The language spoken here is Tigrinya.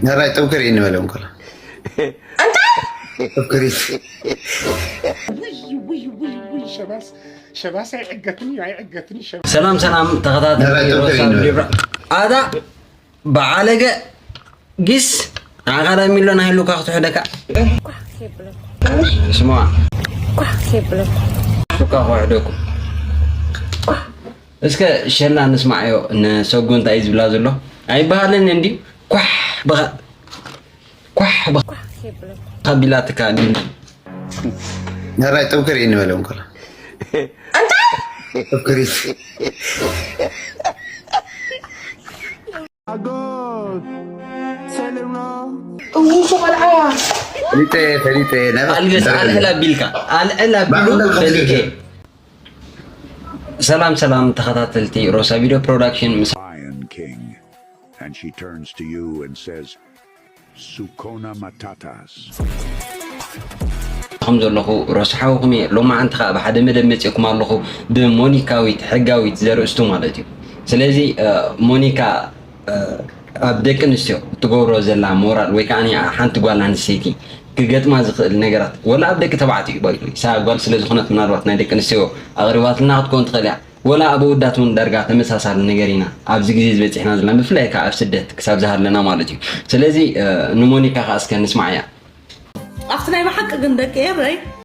ነራይ ጠውከር እንበሎም ከሎ እንታይ ጠውከር ውይ ውይ ውይ ውይ ሸባስ ሸባስ ኣይዕገትን እዩ ኣይዕገትን እዩ ሸባስ ሰላም ሰላም ተኸታተልቲ ነራይ ጠውከር ሮሳ ይንበል። ዲብራ ኣዳ በዓለገ ጊስ ንዓኻ ዳ ሚሎ ናይ ህሉካ ክትሕደካ ስማዋ ሹካ ክሕደኩም እስከ ሸላ ንስማዓዮ ንሰጉ እንታይ እዩ ዝብላ ዘሎ ኣይበሃልን እንድዩ ኳሕ በኻ ኳሕ በኻ ቢላትካ ቢል ነራይ ጠውከር እንበሎም ከሎ እንታይ ጠውከር እውሱ ቆልዓያ ፈሊጠ ፈሊጠ ነባ ኣልገስ ኣልዕል ኣቢልካ ኣልዕል ኣቢሉ ፈልከ ሰላም ሰላም ተኸታተልቲ ሮሳ ቪድዮ ፕሮዳክሽን ምስ Lion King. And she turns to you and says, Sukuna Matatas. ከም ዘለኹ ረስሓውኹም እየ ሎማዓንቲ ከዓ ብሓደ መደብ መፅእኩም ኣለኹ ብሞኒካዊት ሕጋዊት ዘርእስቱ ማለት እዩ ስለዚ እ፣ ሞኒካ እ፣ ኣብ ደቂ ኣንስትዮ እትገብሮ ዘላ ሞራል ወይ ከዓ ሓንቲ ጓል ኣንስተይቲ ክገጥማ ዝኽእል ነገራት ወላ ኣብ ደቂ ተባዕትኡ ባይሉ እሳ ጓል ስለ ዝኾነት ምናልባት ናይ ደቂ ኣንስትዮ ኣቕሪባትልና ክትከውን ትኽእል እያ ወላ ኣብ ኣወዳት እውን ዳርጋ ተመሳሳሊ ነገር ኢና ኣብዚ ግዜ ዝበፂሕና ዘለና ብፍላይ ከዓ ኣብ ስደት ክሳብ ዝሃለና ማለት እዩ ስለዚ እ፣ ንሞኒካ ከዓ እስከ ንስማዕ እያ ኣብቲ ናይ ብሓቂ ግን ደቂ ኤረይ